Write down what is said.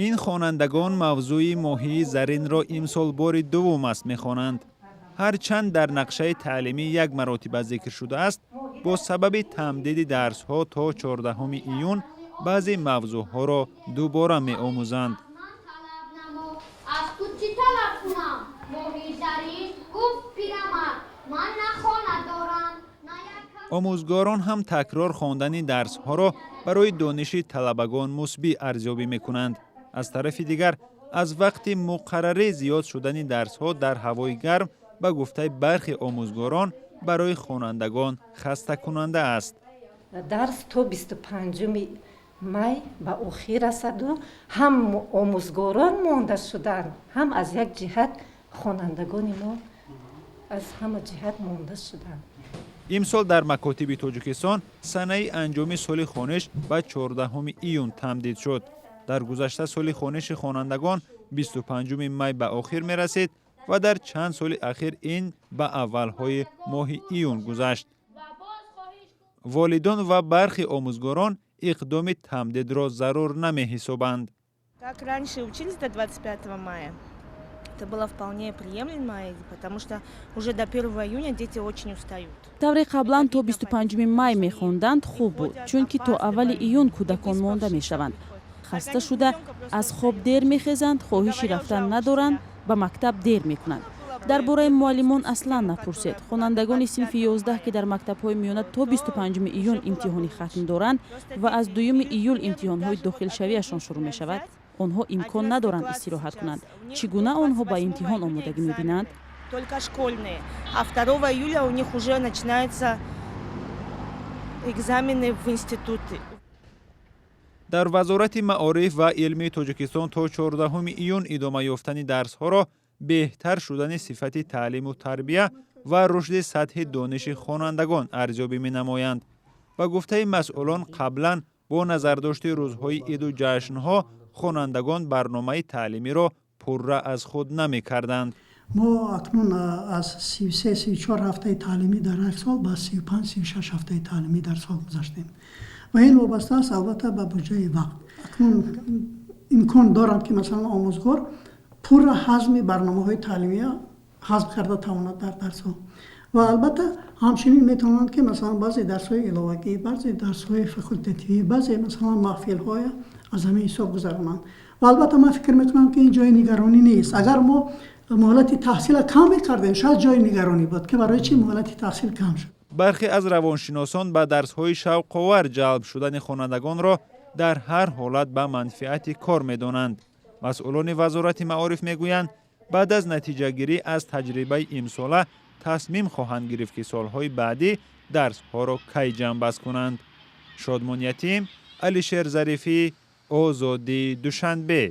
Ин хонандагон мавзӯи моҳии заринро имсол бори дуввум аст мехонанд. Ҳарчанд дар нақшаи таълимӣ як маротиба зикр шудааст, бо сабаби тамдиди дарсҳо то 14 июн баъзе мавзӯъҳоро дубора меомӯзанд. Аз ту чӣ талаб кунам, моҳи зарин? Гуфт пирамард: ман на хона дорам, на як Омӯзгорон ҳам такрор хондани дарсҳоро барои дониши талабагон мусбӣ арзёбӣ мекунанд. Аз тарафи дигар, аз вақти муқаррарӣ зиёд шудани дарсҳо дар ҳавои гарм, ба гуфтаи бархе омӯзгорон, барои хонандагон хастакунанда аст. Дарс то 25-уми май ба охир расаду ҳам омӯзгорон монда шуданд, ҳам аз як ҷиҳат хонандагони мо аз ҳама ҷиҳат монда шуданд. Имсол дар макотиби Тоҷикистон санаи анҷоми соли хониш ба 14 июн тамдид шуд. Дар гузашта соли хониши хонандагон 25 май ба охир мерасид ва дар чанд соли ахир ин ба аввалҳои моҳи июн гузашт. Волидон ва бархе омӯзгорон иқдоми тамдидро зарур намеҳисобанд. Как раньше учились до 25 мая, это было вполне приемлемо, потому что уже до 1 июня дети очень устают. Тавре қаблан то 25 май мехонданд, хуб буд, чунки то аввали июн кӯдакон монда мешаванд, хаста шуда аз хоб дер мехезанд, хоҳиши рафтан надоранд, ба мактаб дер мекунанд. Дар бораи муаллимон аслан напурсед. Хонандагони синфи 11, ки дар мактабҳои миёна то 25 июн имтиҳони хатм доранд ва аз 2 июл имтиҳонҳои дохилшавиашон шурӯъ мешавад, онҳо имкон надоранд истироҳат кунанд. Чӣ гуна онҳо ба имтиҳон омодагӣ мебинанд? Только школьные. А 2 июля у них уже начинаются экзамены в институты. Дар Вазорати маориф ва илми Тоҷикистон то 14 июн идома ёфтани дарсҳоро беҳтар шудани сифати таълиму тарбия ва рушди сатҳи дониши хонандагон арзёбӣ менамоянд. Ба гуфтаи масъулон, қаблан бо назардошти рӯзҳои иду ҷашнҳо хонандагон барномаи таълимиро пурра аз худ намекарданд. Мо акнун аз 33, 34 ҳафтаи таълимӣ дар як сол ба 35, 36 ҳафтаи таълимӣ дар сол гузаштем ва ин вобаста аст, албатта, ба буҷаи вақт. Акнун имкон доранд, ки масалан омӯзгор пурра ҳазми барномаҳои таълимия ҳазм карда тавонад дар дарсҳо ва албатта ҳамчунин метавонанд, ки масалан баъзе дарсҳои иловагӣ, баъзе дарсҳои факултативӣ, баъзе масалан маҳфилҳоя аз ҳамин ҳисоб гузаронанд. Ва албатта ман фикр мекунам, ки ин ҷои нигаронӣ нест. Агар мо муҳлати таҳсила кам мекардем, шояд ҷои нигаронӣ буд, ки барои чӣ муҳлати таҳсил кам шуд. Бархе аз равоншиносон ба дарсҳои шавқовар ҷалб шудани хонандагонро дар ҳар ҳолат ба манфиати кор медонанд. Масъулони Вазорати маориф мегӯянд, баъд аз натиҷагирӣ аз таҷрибаи имсола тасмим хоҳанд гирифт, ки солҳои баъдӣ дарсҳоро кай ҷамъбаст кунанд. Шодмон Ятим, Алишер Зарифӣ, Озодӣ, Душанбе.